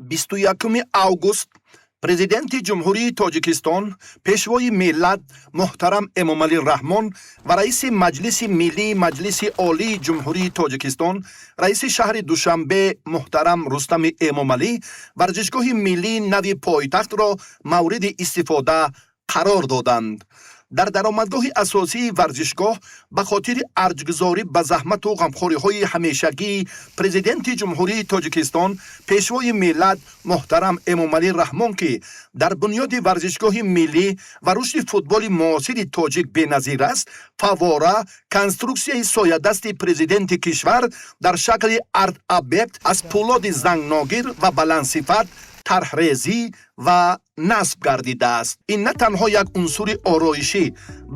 21 август Президенти Ҷумҳурии Тоҷикистон, Пешвои миллат муҳтарам Эмомалӣ Раҳмон ва раиси Маҷлиси Миллии Маҷлиси Олии Ҷумҳурии Тоҷикистон, раиси шаҳри Душанбе муҳтарам Рустами Эмомалӣ варзишгоҳи миллии нави пойтахтро мавриди истифода қарор доданд. Дар даромадгоҳи асосии варзишгоҳ ба хотири арҷгузорӣ ба заҳмату ғамхориҳои ҳамешагии Президенти Ҷумҳурии Тоҷикистон, Пешвои миллат муҳтарам Эмомалӣ Раҳмон, ки дар бунёди варзишгоҳи миллӣ ва рушди футболи муосири тоҷик беназир аст, фаввора, конструксияи соядасти президенти кишвар дар шакли арт-объект аз пӯлоди зангногир ва баландсифат тарҳрезӣ ва насб гардидааст. Ин на танҳо як унсури ороишӣ,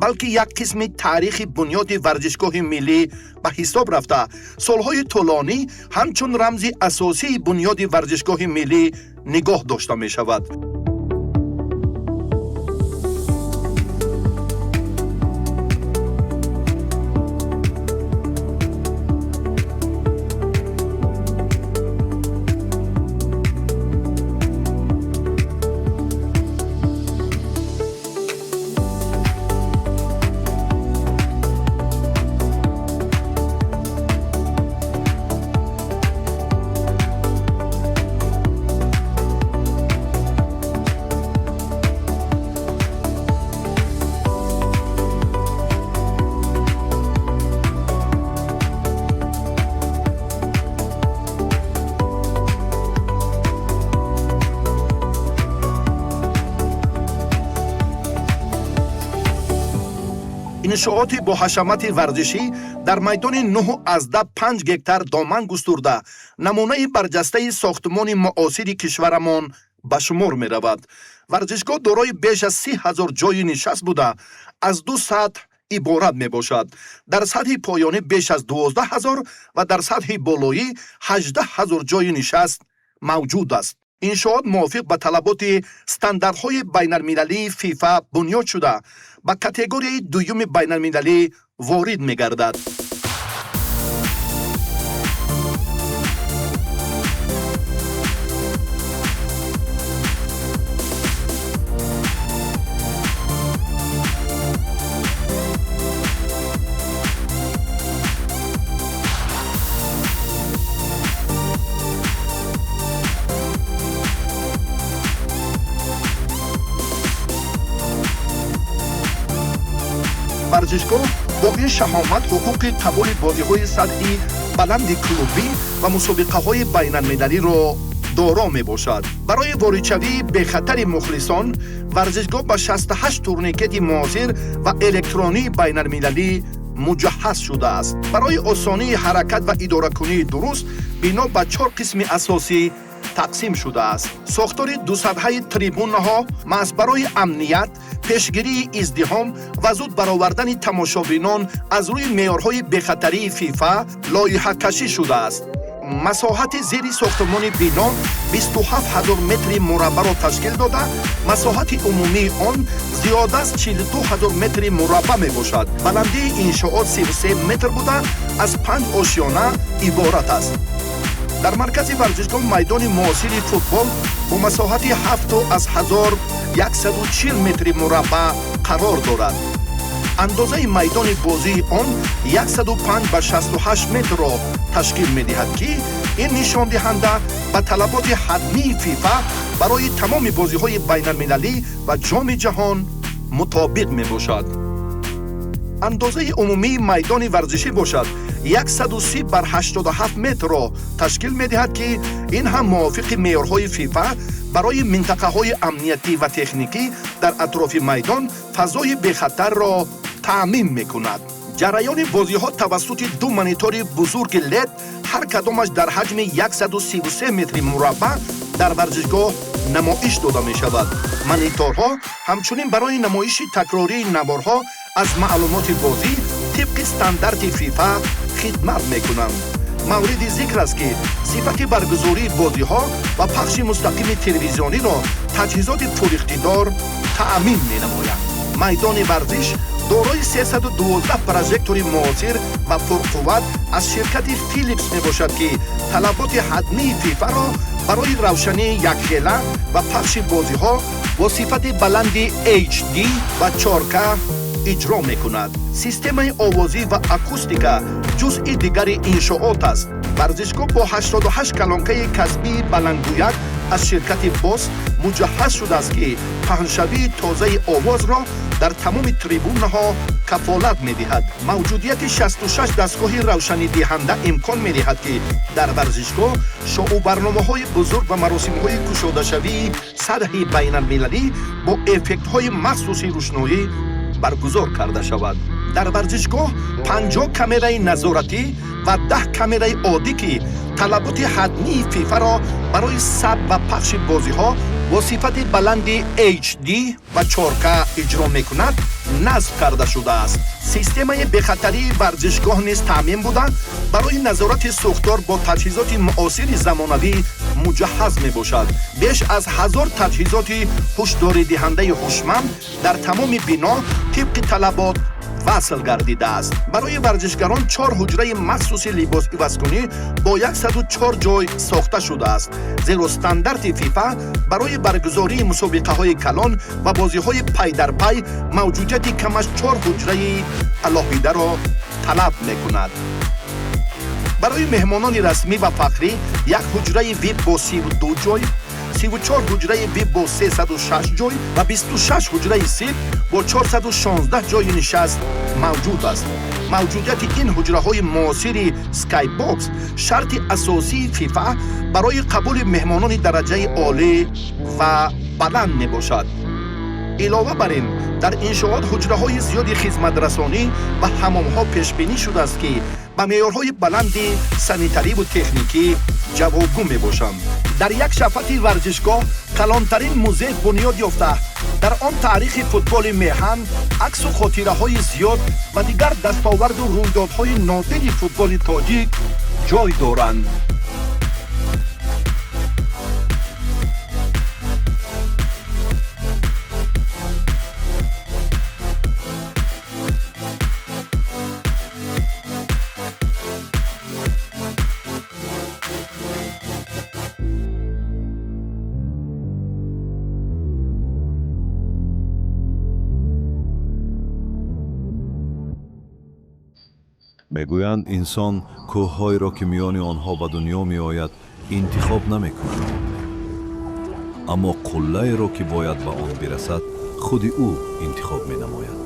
балки як қисми таърихи бунёди варзишгоҳи миллӣ ба ҳисоб рафта, солҳои тӯлонӣ ҳамчун рамзи асосии бунёди варзишгоҳи миллӣ нигоҳ дошта мешавад. Иншооти боҳашамати варзишӣ дар майдони 9,5 гектар доман густурда, намунаи барҷастаи сохтмони муосири кишварамон ба шумор меравад. Варзишгоҳ дорои беш аз 30 000 ҷойи нишаст буда, аз ду сатҳ иборат мебошад. Дар сатҳи поёнӣ беш аз 12 000 ва дар сатҳи болоӣ 18 000 ҷойи нишаст мавҷуд аст. Иншоот мувофиқ ба талаботи стандартҳои байналмилалии ФИФА бунёд шуда, ба категорияи дуюми байналмилалӣ ворид мегардад. Варзишгоҳ бо ин шаҳомат ҳуқуқи қабули бозиҳои сатҳи баланди клубӣ ва мусобиқаҳои байналмилалиро доро мебошад. Барои воридшавии бехатари мухлисон варзишгоҳ ба 68 турникети муосир ва электронии байналмилалӣ муҷаҳҳаз шудааст. Барои осонии ҳаракат ва идоракунии дуруст бино ба чор қисми асосӣ тақсим шудааст. Сохтори дусатҳаи трибунаҳо маҳз барои амният, пешгирии издиҳом ва зуд баровардани тамошобинон аз рӯи меъёрҳои бехатарии ФИФА лоиҳакашӣ шудааст. Масоҳати зери сохтмони бино 27 000 метри мураббаъро ташкил дода, масоҳати умумии он зиёда аз 42 000 метри мураббаъ мебошад. Баландии иншоот 33 метр буда, аз панҷ ошёна иборат аст. Дар маркази варзишгоҳ майдони муосири футбол бо масоҳати 7,140 метри мураббаъ қарор дорад. Андозаи майдони бозии он 105 ба 68 метрро ташкил медиҳад, ки ин нишондиҳанда ба талаботи ҳатмии ФИФА барои тамоми бозиҳои байналмилалӣ ва Ҷоми ҷаҳон мутобиқ мебошад. Андозаи умумии майдони варзишӣ бошад 130 бар 87 метрро ташкил медиҳад, ки ин ҳам мувофиқи меъёрҳои ФИФА барои минтақаҳои амниятӣ ва техникӣ дар атрофи майдон фазои бехатарро таъмин мекунад. Ҷараёни бозиҳо тавассути ду монитори бузурги лед, ҳар кадомаш дар ҳаҷми 133 метри мураббаъ, дар варзишгоҳ намоиш дода мешавад. Мониторҳо ҳамчунин барои намоиши такрории наворҳо аз маълумоти бозӣ тибқи стандарти ФИФА хидмат мекунанд. Мавриди зикр аст, ки сифати баргузории бозиҳо ва пахши мустақими телевизиониро таҷҳизоти пуриқтидор таъмин менамояд. Майдони варзиш Дорои 312 прожектори муосир ва пурқувват аз ширкати Филипс мебошад, ки талаботи ҳатмии ФИФАро барои равшании якхела ва пахши бозиҳо бо сифати баланди HD ва 4К иҷро мекунад. Системаи овозӣ ва акустика ҷузъи дигари иншоот аст. Варзишгоҳ бо 88 калонкаи касбии баландгӯяк аз ширкати Бос муҷаҳҳаз шудааст, ки паҳншавии тозаи овозро дар тамоми трибунаҳо кафолат медиҳад. Мавҷудияти 66 дастгоҳи равшанидиҳанда имкон медиҳад, ки дар варзишгоҳ шоу-барномаҳои бузург ва маросимҳои кушодашавии сатҳи байналмилалӣ бо эффектҳои махсуси рӯшноӣ баргузор карда шавад. Дар варзишгоҳ 50 камераи назоратӣ ва 10 камераи оддӣ, ки талаботи ҳатмии ФИФАро барои сабт ва пахши бозиҳо бо сифати баланди HD ва 4К иҷро мекунад, насб карда шудааст. Системаи бехатарии варзишгоҳ низ таъмин буда, барои назорати сӯхтор бо таҷҳизоти муосири замонавӣ муҷаҳҳаз мебошад. Беш аз 1000 таҷҳизоти ҳушдоридиҳандаи ҳушманд дар тамоми бино тибқи талабот васл гардидааст. Барои варзишгарон чор ҳуҷраи махсуси либосивазкунӣ бо 104 ҷой сохта шудааст, зеро стандарти ФИФА барои баргузории мусобиқаҳои калон ва бозиҳои пай дар пай мавҷудияти камаш чор ҳуҷраи алоҳидаро талаб мекунад. Барои меҳмонони расмӣ ва фахрӣ як ҳуҷраи вип бо 32 ҷой, 34 ҳуҷраи вип бо 306 ҷой ва 26 ҳуҷраи сип бо 416 ҷойи нишаст мавҷуд аст. Мавҷудияти ин ҳуҷраҳои муосири Skybox шарти асосии ФИФА барои қабули меҳмонони дараҷаи олӣ ва баланд мебошад. Илова бар ин, дар иншоот ҳуҷраҳои зиёди хизматрасонӣ ва ҳамомҳо пешбинӣ шудааст, ки ба меъёрҳои баланди санитариву техникӣ ҷавобгӯ мебошанд. Дар як шафати варзишгоҳ калонтарин музей бунёд ёфта, дар он таърихи футболи меҳан, аксу хотираҳои зиёд ва дигар дастоварду рӯйдодҳои нодири футболи тоҷик ҷой доранд. Мегӯянд, инсон кӯҳҳоеро, ки миёни онҳо ба дунё меояд, интихоб намекунад, аммо қуллаеро, ки бояд ба он бирасад, худи ӯ интихоб менамояд.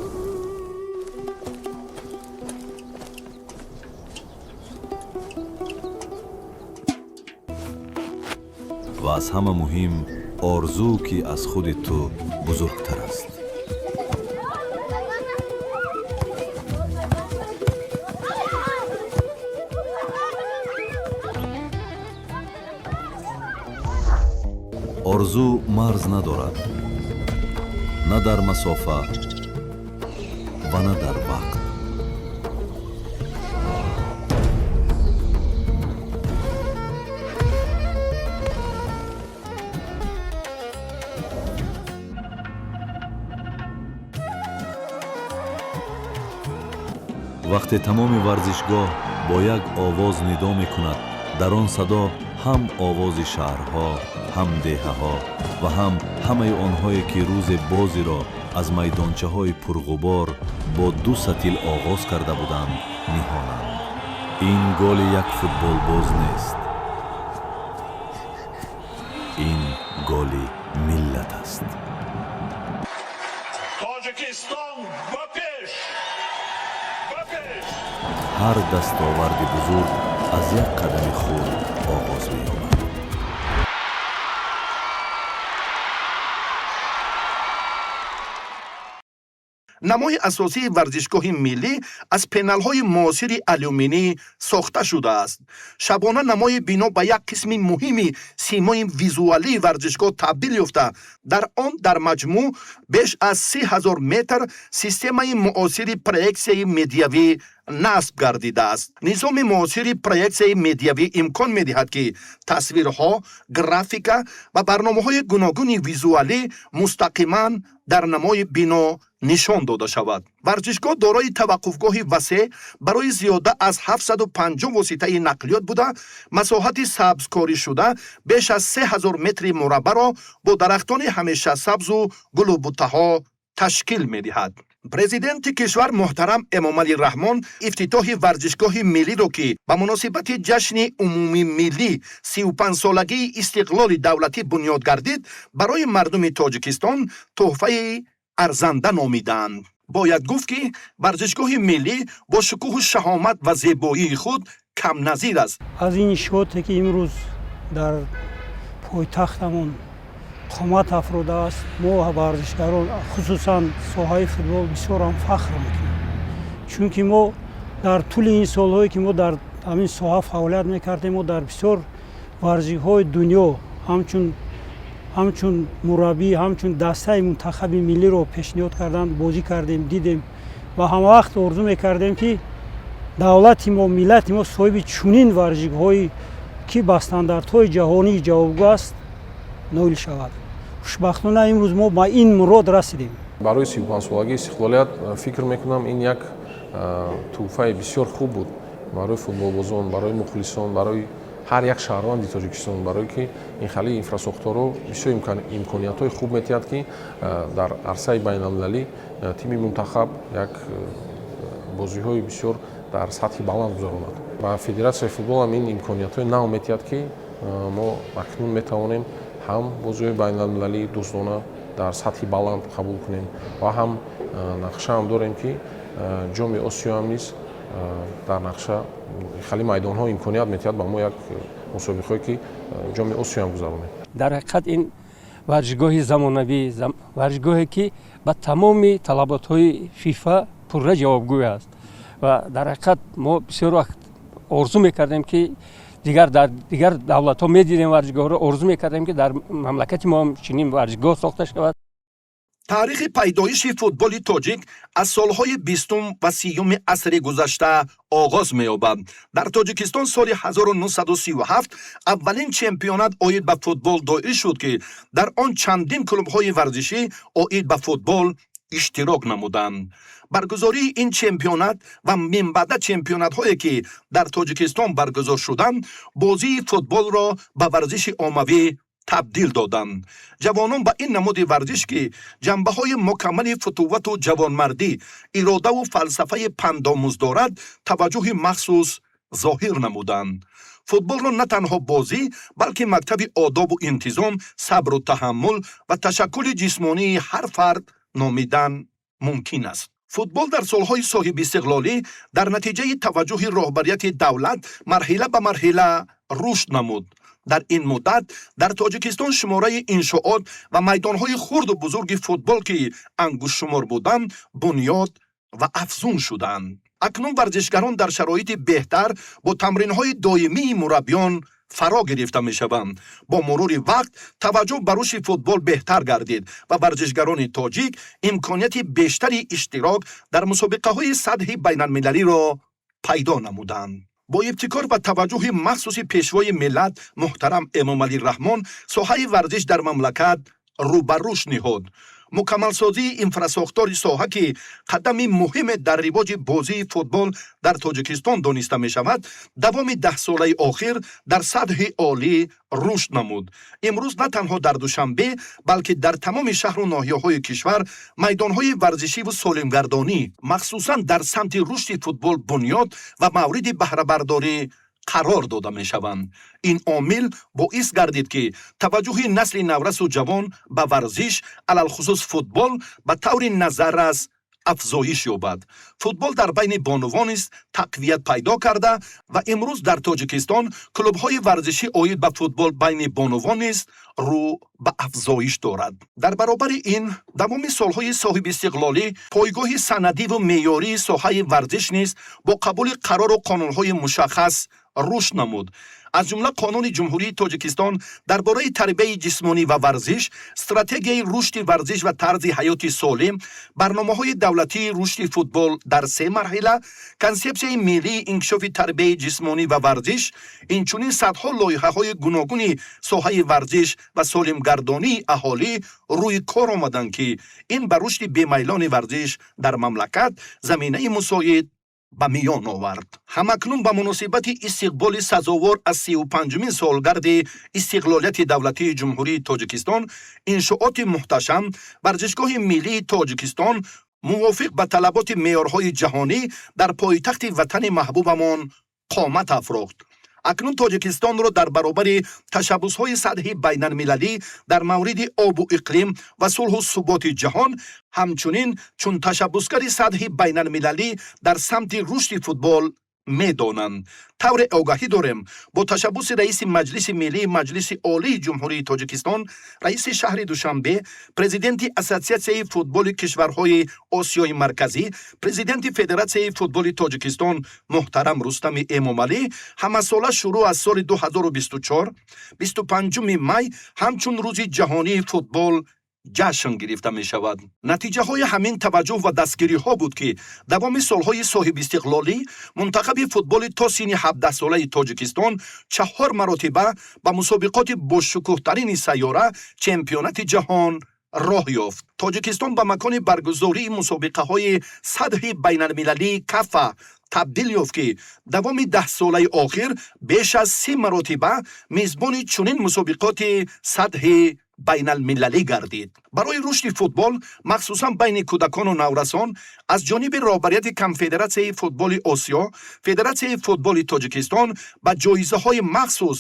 Ва аз ҳама муҳим орзу, ки аз худи ту бузургтар аст. Орзу марз надорад, на дар масофа ва на дар вақт. Вақте тамоми варзишгоҳ бо як овоз нидо мекунад, дар он садо ҳам овози шаҳрҳо, ҳам деҳаҳо ва ҳам ҳамаи онҳое, ки рӯзе бозиро аз майдончаҳои пурғубор бо ду сатил оғоз карда буданд, ниҳонанд. Ин голи як футболбоз нест, ин голи миллат аст. Тоҷикистон, ба пеш! Ба пеш! Ҳар дастоварди бузург аз як қадами хурд оғоз меёбад. Намои асосии варзишгоҳи миллӣ аз пеналҳои муосири алюминӣ сохта шудааст. Шабона намои бино ба як қисми муҳими симои визуалии варзишгоҳ табдил ёфта, дар он дар маҷмӯъ беш аз 30 000 метр системаи муосири проексияи медиавӣ насб гардидааст. Низоми муосири проексияи медиавӣ имкон медиҳад, ки тасвирҳо, графика ва барномаҳои гуногуни визуалӣ мустақиман дар намои бино Нишон дода шавад. Варзишгоҳ дорои таваққуфгоҳи васеъ барои зиёда аз 750 воситаи нақлиёт буда, масоҳати сабзкоришуда беш аз 3000 метри мураббаъро бо дарахтони ҳамешасабзу гулу буттаҳо ташкил медиҳад. Президенти кишвар муҳтарам Эмомалӣ Раҳмон ифтитоҳи варзишгоҳи миллиро, ки ба муносибати ҷашни умумимиллӣ, 35-солагии истиқлоли давлатӣ бунёд гардид, барои мардуми Тоҷикистон тӯҳфаи арзанда номиданд. Бояд гуфт, ки варзишгоҳи миллӣ бо шукӯҳу шаҳомат ва зебоии худ камназир аст. Аз ин иншооте, ки имрӯз дар пойтахтамон қомат афродааст, мо, варзишгарон, хусусан соҳаи футбол, бисёрам фахр мекунем, чунки мо дар тӯли ин солҳое, ки мо дар ҳамин соҳа фаъолият мекардем, мо дар бисёр варзишҳои дунё ҳамчун мураббӣ, ҳамчун дастаи мунтахаби миллиро пешниҳод кардан, бозӣ кардем, дидем ва ҳамавақт орзу мекардем, ки давлати мо, миллати мо соҳиби чунин варзишгоҳҳое, ки ба стандартҳои ҷаҳонӣ ҷавобгӯ аст, ноил шавад. Хушбахтона, имрӯз мо ба ин мурод расидем. Барои 35-солагии истиқлолият, фикр мекунам, ин як тӯҳфаи бисёр хуб буд барои футболбозон, барои мухлисон, барои ҳар як шаҳрванди Тоҷикистон, барое ки ин хели инфрасохторҳо бисёр имкониятҳои хуб метиҳад, ки дар арсаи байналмилалӣ тими мунтахаб як бозиҳои бисёр дар сатҳи баланд гузаронад. Ва федератсияи футболам ин имкониятҳои нав метиҳад, ки мо акнун метавонем ҳам бозиҳои байналмилалии дӯстона дар сатҳи баланд қабул кунем ва ҳам нақшаам дорем, ки Ҷоми Осиёам низ дар нақша. Хеле майдонҳо имконият метиҳад ба мо як мусобиқое, ки Ҷоми Осиёам гузаронем. Дар ҳақиқат, ин варзишгоҳи замонавӣ, варзишгоҳе, ки ба тамоми талаботҳои ФИФА пурра ҷавобгӯй аст. Ва дар ҳақиқат мо бисёр вақт орзу мекардем, ки дигар дар дигар давлатҳо медидем варзишгоҳро, орзу мекардем, ки дар мамлакати мо ҳам чунин варзишгоҳ сохта шавад. Таърихи пайдоиши футболи тоҷик аз солҳои 20-ум ва 30-уми асри гузашта оғоз меёбад. Дар Тоҷикистон соли 1937 аввалин чемпионат оид ба футбол доир шуд, ки дар он чандин клубҳои варзишӣ оид ба футбол иштирок намуданд. Баргузории ин чемпионат ва минбаъда чемпионатҳое, ки дар Тоҷикистон баргузор шуданд, бозии футболро ба варзиши оммавӣ табдил доданд. Ҷавонон ба ин намуди варзиш, ки ҷанбаҳои мукаммали футуввату ҷавонмардӣ, иродаву фалсафаи пандомӯз дорад, таваҷҷӯҳи махсус зоҳир намуданд. Футболро на танҳо бозӣ, балки мактаби одобу интизом, сабру таҳаммул ва ташаккули ҷисмонии ҳар фард номидан мумкин аст. Футбол дар солҳои соҳибистиқлолӣ дар натиҷаи таваҷҷӯҳи роҳбарияти давлат марҳила ба марҳила рушд намуд. Дар ин муддат дар Тоҷикистон шумораи иншоот ва майдонҳои хурду бузурги футбол, ки ангуштшумор буданд, бунёд ва афзун шуданд. Акнун варзишгарон дар шароити беҳтар бо тамринҳои доимии мураббиён фаро гирифта мешаванд. Бо мурури вақт таваҷҷӯҳ ба рушди футбол беҳтар гардид ва варзишгарони тоҷик имконияти бештари иштирок дар мусобиқаҳои сатҳи байналмилалиро пайдо намуданд. Бо ибтикор ва таваҷҷӯҳи махсуси Пешвои миллат муҳтарам Эмомалӣ Раҳмон соҳаи варзиш дар мамлакат рӯ ба рушд ниҳод. Мукаммалсозии инфрасохтори соҳа, ки қадами муҳиме дар ривоҷи бозии футбол дар Тоҷикистон дониста мешавад, давоми 10-солаи охир дар сатҳи олӣ рушд намуд. Имрӯз на танҳо дар Душанбе, балки дар тамоми шаҳру ноҳияҳои кишвар майдонҳои варзишиву солимгардонӣ, махсусан дар самти рушди футбол, бунёд ва мавриди баҳрабардорӣ қарор дода мешаванд. Ин омил боис гардид, ки таваҷҷӯҳи насли наврасу ҷавон ба варзиш, алалхусус футбол, ба таври назаррас афзоиш ёбад. Футбол дар байни бонувон низ тақвият пайдо карда ва имрӯз дар Тоҷикистон клубҳои варзишӣ оид ба футбол байни бонувон низ рӯ ба афзоиш дорад. Дар баробари ин, давоми солҳои соҳибистиқлолӣ пойгоҳи санадиву меъёрии соҳаи варзиш низ бо қабули қарору қонунҳои мушаххас рушд намуд. Аз ҷумла Қонуни Ҷумҳурии Тоҷикистон дар бораи тарбияи ҷисмонӣ ва варзиш, Стратегияи рушди варзиш ва тарзи ҳаёти солим, барномаҳои давлатии рушди футбол дар се марҳила, Консепсияи миллии инкишофи тарбияи ҷисмонӣ ва варзиш, инчунин садҳо лоиҳаҳои гуногуни соҳаи варзиш ва солимгардонии аҳолӣ рӯи кор омаданд, ки ин ба рушди бемайлони варзиш дар мамлакат заминаи мусоид ба миён овард. Ҳамакнун ба муносибати истиқболи сазовор аз 35-умин солгарди истиқлолияти давлатии Ҷумҳурии Тоҷикистон иншооти муҳташам, Варзишгоҳи миллии Тоҷикистон, мувофиқ ба талаботи меъёрҳои ҷаҳонӣ дар пойтахти ватани маҳбубамон қомат афрохт. Акнун Тоҷикистонро дар баробари ташаббусҳои сатҳи байналмилалӣ дар мавриди обу иқлим ва сулҳу суботи ҷаҳон, ҳамчунин чун ташаббускари сатҳи байналмилалӣ дар самти рушди футбол медонанд. Тавре огаҳӣ дорем, бо ташаббуси раиси Маҷлиси Миллии Маҷлиси Олии Ҷумҳурии Тоҷикистон, раиси шаҳри Душанбе, президенти Ассотсиатсияи футболи кишварҳои Осиёи Марказӣ, президенти Федератсияи футболи Тоҷикистон муҳтарам Рустами Эмомалӣ ҳамасола шурӯъ аз соли 2024 25 май ҳамчун Рӯзи ҷаҳонии футбол ҷашн гирифта мешавад. Натиҷаҳои ҳамин таваҷҷӯҳ ва дастгириҳо буд, ки давоми солҳои соҳибистиқлолӣ мунтахаби футболи то синни 17-солаи Тоҷикистон чаҳор маротиба ба мусобиқоти бошукӯҳтарини сайёра, Чемпионати ҷаҳон, роҳ ёфт. Тоҷикистон ба макони баргузории мусобиқаҳои сатҳи байналмилалии КАФА табдил ёфт, ки давоми 10-солаи охир беш аз 30 маротиба мизбони чунин мусобиқоти сатҳи байналмилалӣ гардид. Барои рушди футбол, махсусан байни кӯдакону наврасон, аз ҷониби роҳбарияти Конфедератсияи футболи Осиё, Федератсияи футболи Тоҷикистон ба ҷоизаҳои махсус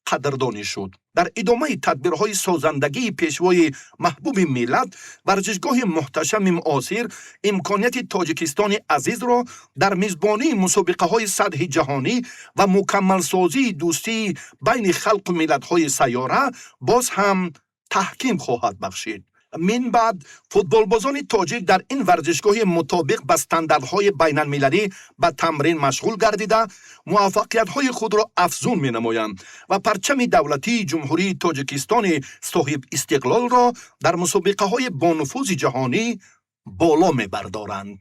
қадрдонӣ шуд. Дар идомаи тадбирҳои созандагии пешвои маҳбуби миллат, варзишгоҳи муҳташами муосир имконияти Тоҷикистони азизро дар мизбонии мусобиқаҳои сатҳи ҷаҳонӣ ва мукаммалсозии дӯстии байни халқу миллатҳои сайёра боз ҳам таҳким хоҳад бахшид. Мин баъд футболбозони тоҷик дар ин варзишгоҳи мутобиқ ба стандартҳои байналмилалӣ ба тамрин машғул гардида, муваффақиятҳои худро афзун менамоянд ва парчами давлатии Ҷумҳурии Тоҷикистони соҳибистиқлолро дар мусобиқаҳои бонуфузи ҷаҳонӣ боло мебардоранд.